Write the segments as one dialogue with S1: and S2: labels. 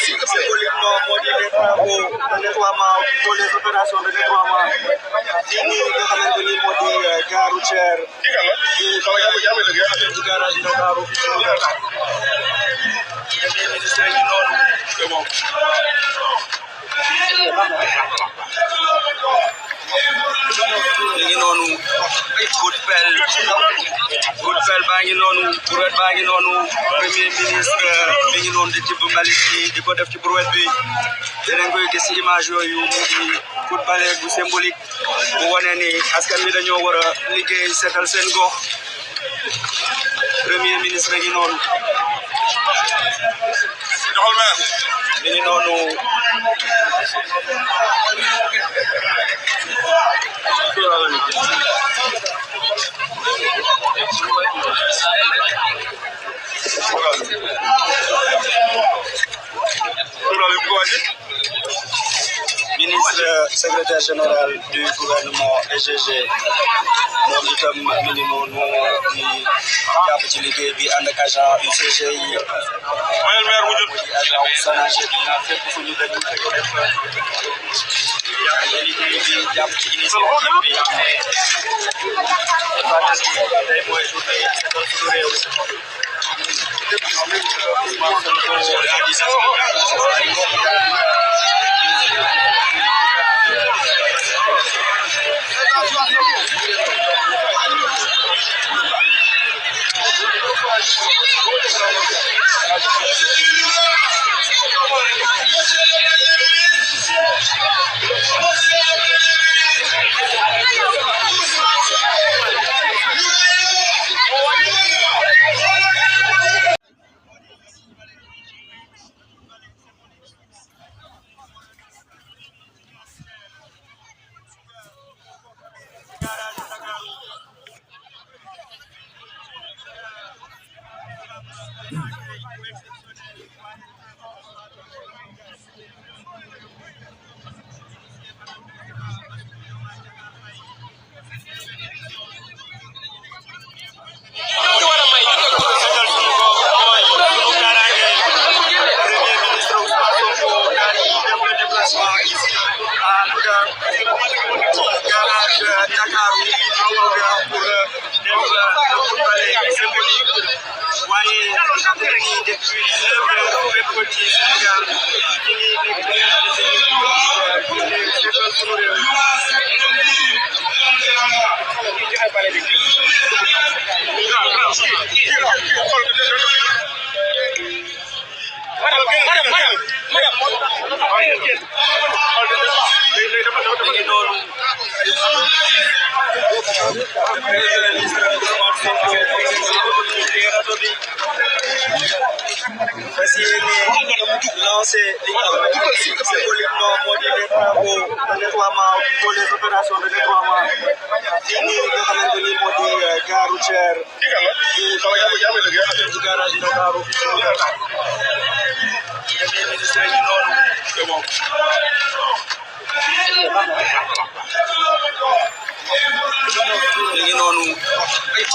S1: symboliquement les travaux de nettoiement pour les opérations de nettoiement fini nga xamante ni moo di gare routière du garage de Dakar premier ministre yi noonu c'est bon léegi noonu coup de pelle baa ngi noonu brouette baa ngi noonu premier ministre mi ngi noonu di tibb mbalit yi di ko def ci brouette bi dinañ koy gis ci image yooyu mu di coup de balai bu symbolique bu wane ni askan wi dañoo war a liggéey seetal seen gox premier ministre ngi noonu mi ngi noonu ministre secrétaire général du gouvernement EGG moom itam mi ngi noonu di jàpp ci liggéey bi ànd ak agent UCG yi agent SONAGED bi naan fépp fu ñu dañu fekk def jàpp ci liggéey bi jàpp ci initiative bi tey mooy journée seetal suñu réew symboliquement les travaux de nettoiement pour les opérations de nettoiement fini nga xamante ni moo di gare routière du garage de Dakar premier ministre yi noonu c'est bon léegi noonu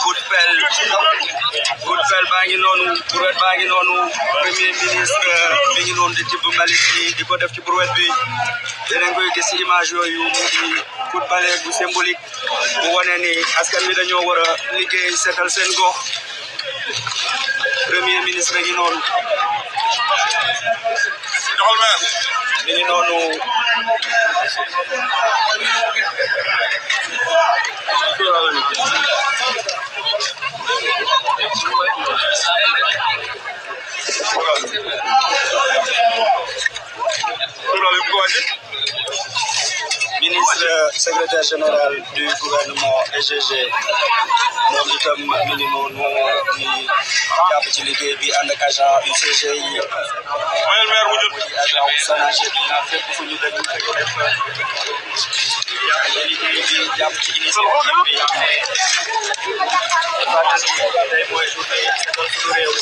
S1: coup de pelle baa ngi noonu brouette baa ngi noonu premier ministre mi ngi noonu di tibb mbalit yi di ko def ci brouette bi dinañ koy gis ci image yooyu mu di coup de balai bu symbolique bu wane ni askan wi dañoo war a liggéey seetal seen gox premier ministre gi noonu mi ngi noonu ministre secrétaire général du gouvernement EGG moom itam mi ngi noonu di jàpp ci liggéey bi ànd ak agent UCG yi agent SONAGED yi fépp fu ñu déglu fekk def jàpp ci liggéey bi jàpp ci initiative bi tey mooy journée seetal suñu réew